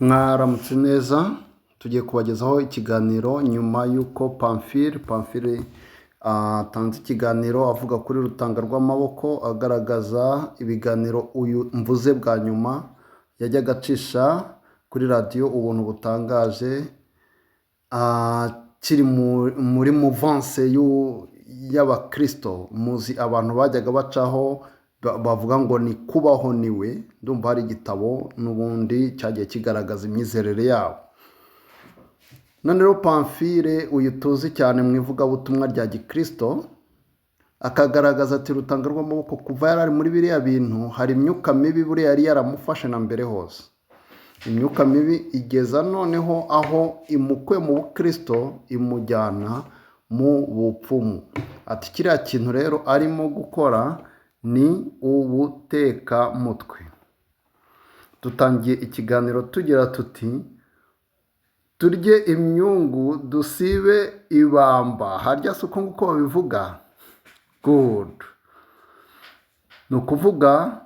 Mwaramutse neza, tugiye kubagezaho ikiganiro nyuma y'uko Pamphile atanze ikiganiro avuga kuri Rutanga rw'Amaboko, agaragaza ibiganiro uyu mvuze bwa nyuma yajyaga acisha kuri radiyo Ubuntu Butangaje, akiri muri mouvance y'abakirisito. Muzi abantu bajyaga bacaho bavuga ngo ni kubaho niwe. Ndumva hari igitabo n'ubundi cyagiye kigaragaza imyizerere yabo. None rero Pamphile uyu tuzi cyane mu ivugabutumwa rya gikirisito, akagaragaza ati Rutanga rw'Amaboko kuva yari ari muri biriya bintu, hari imyuka mibi buriya yari yaramufashe na mbere hose. Imyuka mibi igeza noneho aho imukuye mu bukirisito imujyana mu bupfumu. Ati kiriya kintu rero arimo gukora ni ubutekamutwe. Dutangiye ikiganiro tugira tuti turye imyungu dusibe ibamba. Harya si uko nguko babivuga? Good. Ni ukuvuga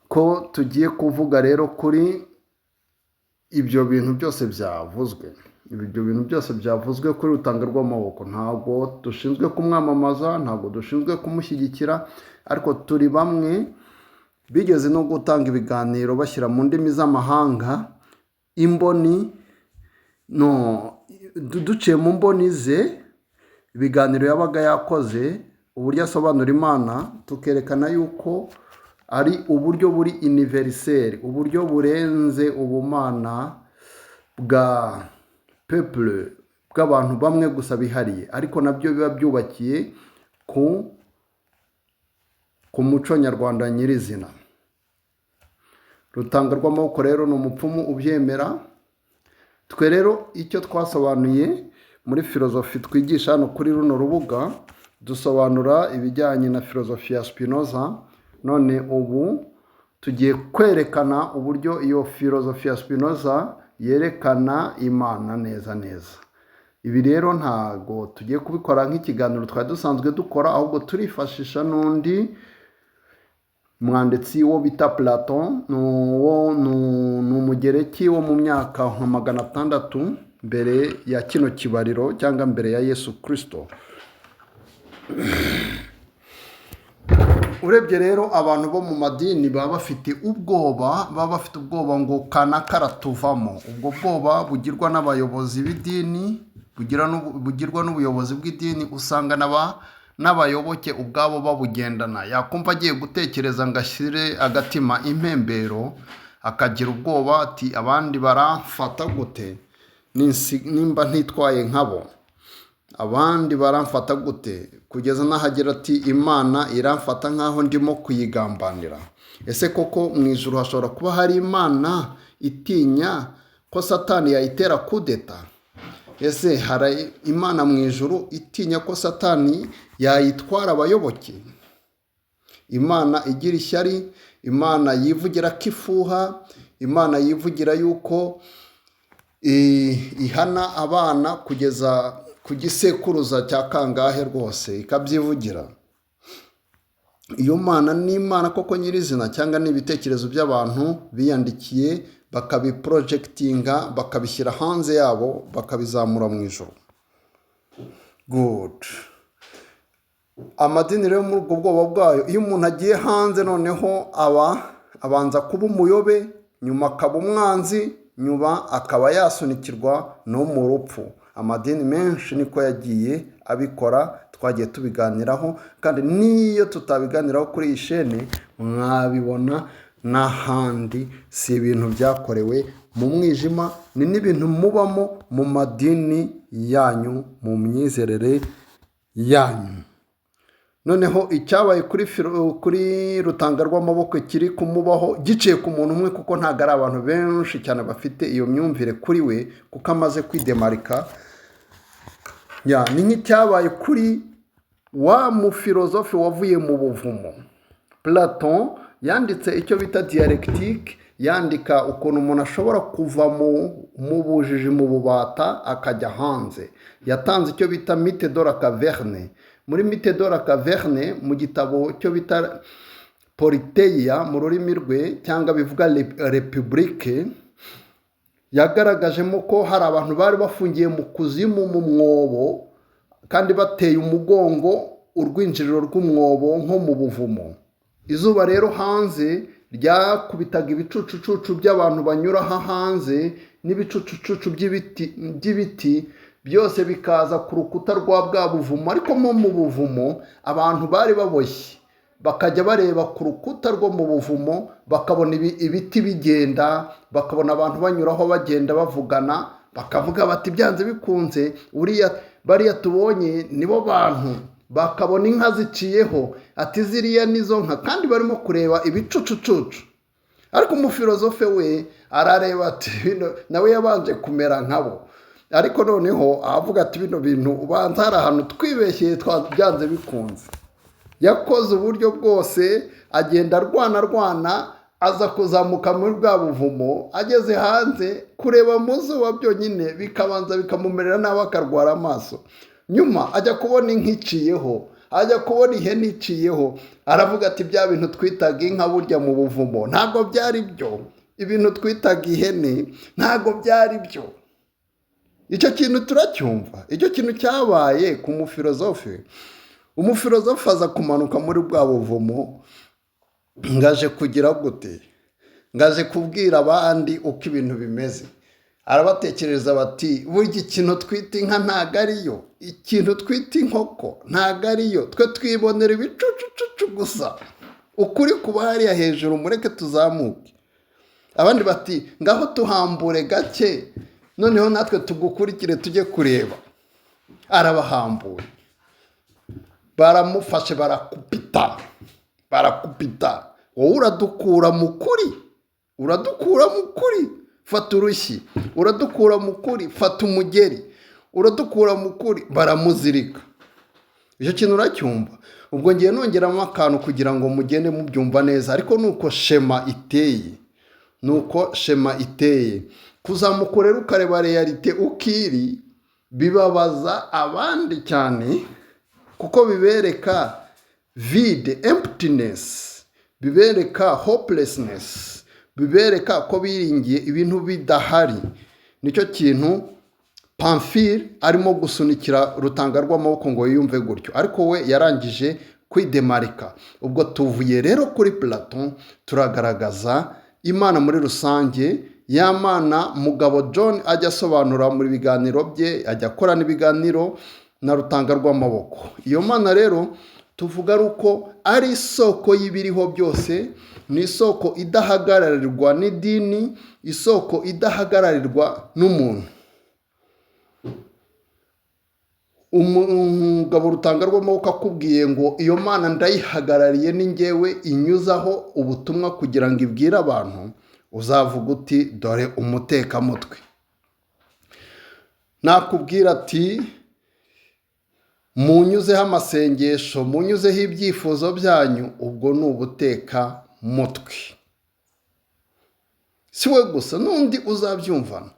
ko tugiye kuvuga rero kuri ibyo bintu byose byavuzwe. Ibyo bintu byose byavuzwe kuri Rutanga rw'Amaboko. Ntabwo dushinzwe kumwamamaza, ntabwo dushinzwe kumushyigikira, ariko turi bamwe bigeze no gutanga ibiganiro bashyira mu ndimi z'amahanga imboni, no duciye mu mboni ze, ibiganiro yabaga yakoze, uburyo asobanura Imana, tukerekana yuko ari uburyo buri universel, uburyo burenze ubumana bwa peuple, bw'abantu bamwe gusa bihariye, ariko nabyo biba byubakiye ku muco nyarwanda nyirizina. Rutanga rw'Amaboko rero ni umupfumu ubyemera. Twe rero icyo twasobanuye muri filozofi twigisha hano kuri runo rubuga, dusobanura ibijyanye na filozofi ya Spinoza. None ubu tugiye kwerekana uburyo iyo filozofi ya Spinoza yerekana Imana neza neza. Ibi rero ntago tugiye kubikora nk'ikiganiro twari dusanzwe dukora, ahubwo turifashisha n'undi mwanditsi wo bita Platon. Ni Umugereki wo mu myaka nka 600 mbere ya kino kibariro, cyangwa mbere ya Yesu Kirisito. Urebye rero abantu bo mu madini baba bafite ubwoba, baba bafite ubwoba ngo kanaka aratuvamo. Ubwo bwoba bugirwa n'abayobozi b'idini, bugirwa n'ubuyobozi bw'idini, usanga n'abayoboke ubwabo babugendana. Yakumva agiye gutekereza ngo ashyire agatima impembero, akagira ubwoba ati abandi baramfata gute nimba ntitwaye nkabo, abandi baramfata gute, kugeza n'ahagira ati Imana iramfata nk'aho ndimo kuyigambanira. Ese koko mu ijuru hashobora kuba hari Imana itinya ko Satani yayitera kudeta? Ese hari Imana mu ijuru itinya ko Satani yayitwara abayoboke? Imana igira ishyari, Imana yivugira ko ifuha, Imana yivugira yuko ihana abana kugeza ku gisekuruza cya kangahe rwose ikabyivugira. Iyo Mana ni Imana koko nyirizina, cyangwa ni ibitekerezo by'abantu biyandikiye bakabiprojectinga, bakabishyira hanze yabo, bakabizamura mu ijuru? Good. Amadini rero muri ubwo bwoba bwayo, iyo umuntu agiye hanze noneho aba abanza kuba umuyobe, nyuma akaba umwanzi, nyuma akaba yasunikirwa no mu rupfu. Amadini menshi niko yagiye abikora, twagiye tubiganiraho, kandi n'iyo tutabiganiraho kuri iyi shene mwabibona n'ahandi. Si ibintu byakorewe mu mwijima, ni n'ibintu mubamo mu madini yanyu, mu myizerere yanyu. Noneho icyabaye kuri Rutanga rw'Amaboko kiri kumubaho giciye ku muntu umwe, kuko ntabwo ari abantu benshi cyane bafite iyo myumvire kuri we, kuko amaze kwidemarika. Ni nk'icyabaye kuri wa mufilozofe wavuye mu buvumo. Platon yanditse icyo bita dialectique, yandika ukuntu umuntu ashobora kuva mu bujiji, mu bubata, akajya hanze. Yatanze icyo bita mythe de la caverne. Muri mythe de la caverne, mu gitabo cyo bita Politeia mu rurimi rwe, cyangwa bivuga repubulike, yagaragajemo ko hari abantu bari bafungiye mu kuzimu mu mwobo, kandi bateye umugongo urwinjiriro rw'umwobo nko mu buvumo. Izuba rero hanze ryakubitaga ibicucucucu by'abantu banyura aha hanze, n'ibicucucucu by'ibiti byose bikaza ku rukuta rwa bwa buvumo. Ariko mo mu buvumo abantu bari baboshye, bakajya bareba ku rukuta rwo mu buvumo, bakabona ibiti bigenda, bakabona abantu banyuraho bagenda bavugana, bakavuga bati byanze bikunze uriya bariya tubonye nibo bantu. Bakabona inka ziciyeho, ati ziriya nizo nka, kandi barimo kureba ibicucucucu. Ariko umufilozofe we arareba ati bino, nawe yabanje kumera nkabo, ariko noneho avuga ati bino bintu ubanza hari ahantu twibeshyeye, byanze bikunze. Yakoze uburyo bwose, agenda arwana arwana, aza kuzamuka muri bwa buvumo. Ageze hanze kureba mu zuba byonyine bikabanza bikamumerera nabi, akarwara amaso. Nyuma ajya kubona inka iciyeho, ajya kubona ihene iciyeho, aravuga ati bya bintu twitaga inka burya mu buvumo ntabwo byari byo, ibintu twitaga ihene ntabwo byari byo. Icyo kintu turacyumva, icyo kintu cyabaye ku mufilozofe. Umufilozofe aza kumanuka muri bwa buvumo, ngaje kugira gute? Ngaje kubwira abandi uko ibintu bimeze. Arabatekereza bati burya ikintu twita inka ntabwo ariyo, ikintu twita inkoko ntabwo ariyo, twe twibonera ibicucucucu gusa, ukuri kuba hariya hejuru, mureke tuzamuke. Abandi bati ngaho tuhambure gake, noneho natwe tugukurikire tujye kureba. Arabahambuye, baramufashe, barakupita, barakupita, wowe uradukura mu kuri, uradukura mu kuri, fata urushyi, uradukura mu kuri, fata umugeri, uradukura mu kuri, baramuzirika. Icyo kintu uracyumva? Ubwo ngiye nongeramo akantu kugira ngo mugende mubyumva neza, ariko nuko schéma iteye, nuko schéma iteye. Kuzamuka rero ukareba réalité uko iri, bibabaza abandi cyane, kuko bibereka vide, emptiness, bibereka hopelessness, bibereka ko biringiye ibintu bidahari. Nicyo kintu Pamphile arimo gusunikira Rutanga rw'amaboko ngo yiyumve gutyo, ariko we yarangije kwidemarika. Ubwo tuvuye rero kuri Platon, turagaragaza Imana muri rusange, ya Mana Mugabo John ajya asobanura muri biganiro bye, ajya akorana ibiganiro na Rutanga rw'amaboko. Iyo Mana rero tuvuga ari uko ari isoko y'ibiriho byose, ni isoko idahagararirwa n'idini, isoko idahagararirwa n'umuntu. Umugabo Rutanga rw'amaboko akubwiye ngo iyo Mana ndayihagarariye, ni ngewe inyuzaho ubutumwa kugira ngo ibwire abantu, uzavuga uti dore umutekamutwe. Nakubwira ati munyuzeho amasengesho, munyuzeho ibyifuzo byanyu, ubwo ni ubutekamutwe. Si we gusa, n'undi uzabyumvana.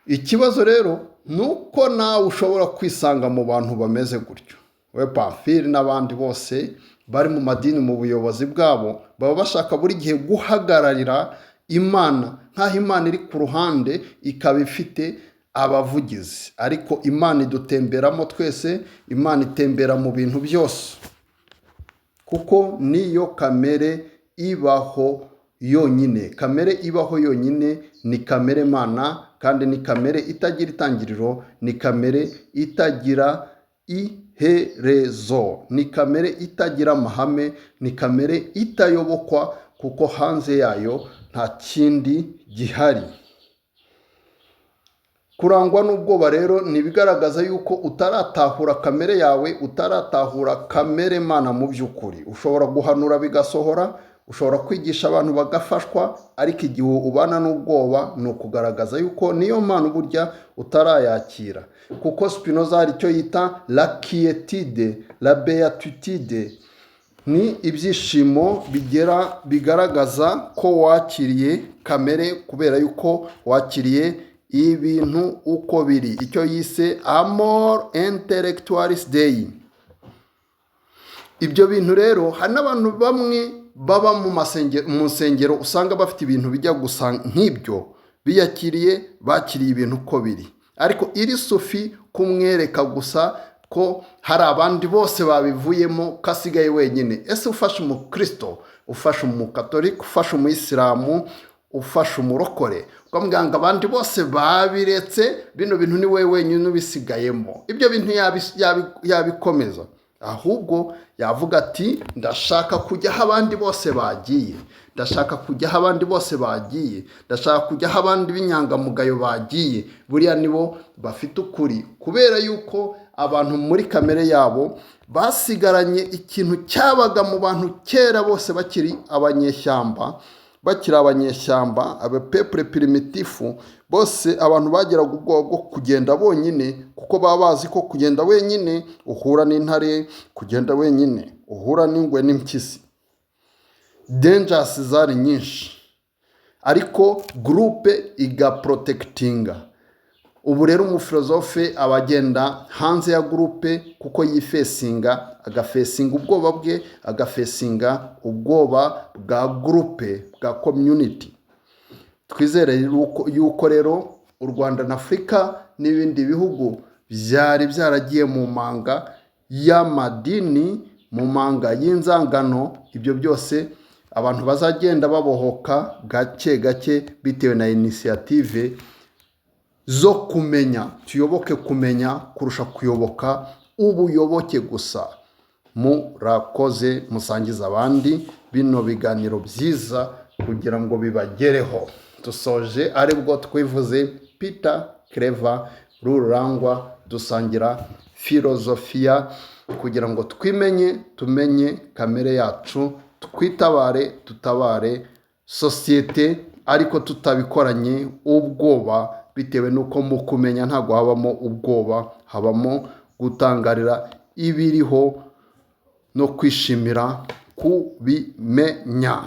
Ikibazo rero ni uko nawe ushobora kwisanga mu bantu bameze gutyo. We Pamphile n'abandi bose bari mu madini, mu buyobozi bwabo, baba bashaka buri gihe guhagararira Imana nk'aho Imana iri ku ruhande, ikaba ifite abavugizi. Ariko Imana idutemberamo twese, Imana itembera mu bintu byose, kuko niyo kamere ibaho yonyine. Kamere ibaho yonyine ni kamere mana, kandi ni kamere itagira itangiriro, ni kamere itagira iherezo, ni kamere itagira amahame, ni kamere itayobokwa, kuko hanze yayo nta kindi gihari. Kurangwa n'ubwoba rero ni ibigaragaza yuko utaratahura kamere yawe, utaratahura kamere mana mu by'ukuri. Ushobora guhanura bigasohora, ushobora kwigisha abantu bagafashwa, ariko igihe ubana n'ubwoba ni ukugaragaza yuko niyo mpano burya utarayakira. Kuko Spinoza hari icyo yita la quiétude, la béatitude, ni ibyishimo bigera bigaragaza ko wakiriye kamere, kubera yuko wakiriye ibintu uko biri, icyo yise amor intellectualis Dei. Ibyo bintu rero, hari n'abantu bamwe baba mu nsengero usanga bafite ibintu bijya gusa nk'ibyo, biyakiriye, bakiriye ibintu uko biri, ariko iri sufi kumwereka gusa ko hari abandi bose babivuyemo, ko asigaye wenyine. Ese ufashe umukristo, ufashe umukatolika, ufashe umuyisilamu, ufashe umurokore, ukamubwira ngo abandi bose babiretse, bino bintu ni wowe wenyine ubisigayemo, ibyo bintu yabikomeza? Ahubwo yavuga ati: "Ndashaka kujya aho abandi bose bagiye, ndashaka kujya aho abandi bose bagiye, ndashaka kujya aho abandi b'inyangamugayo bagiye." Buriya nibo bafite ukuri, kubera yuko abantu muri kamere yabo basigaranye ikintu cyabaga mu bantu kera bose bakiri abanyeshyamba, bakiri abanyeshyamba, aba peuple primitif bose. Abantu bagiraga ubwoba bwo kugenda bonyine, kuko baba bazi ko kugenda wenyine uhura n'intare, kugenda wenyine uhura n'ingwe n'impyisi. Dangers zari nyinshi, ariko groupe igaprotectinga. Ubu rero umufilozofe aba agenda hanze ya groupe, kuko yifacinga, agafacinga ubwoba bwe, agafacinga ubwoba bwa groupe, bwa community. Twizere yuko rero u Rwanda na Afurika n'ibindi bihugu byari byaragiye mu manga y'amadini, mu manga y'inzangano, ibyo byose abantu bazagenda babohoka gake gake bitewe na initiative zo kumenya. Tuyoboke kumenya kurusha kuyoboka ubuyoboke gusa. Murakoze, musangiza abandi bino biganiro byiza kugira ngo bibagereho. Dusoje aribwo twivuze Peter Claver Rurangwa, dusangira filozofiya kugira ngo twimenye, tumenye kamere yacu, twitabare, tutabare sosiyete, ariko tutabikoranye ubwoba, bitewe n'uko mu kumenya ntabwo habamo ubwoba, habamo gutangarira ibiriho no kwishimira kubimenya.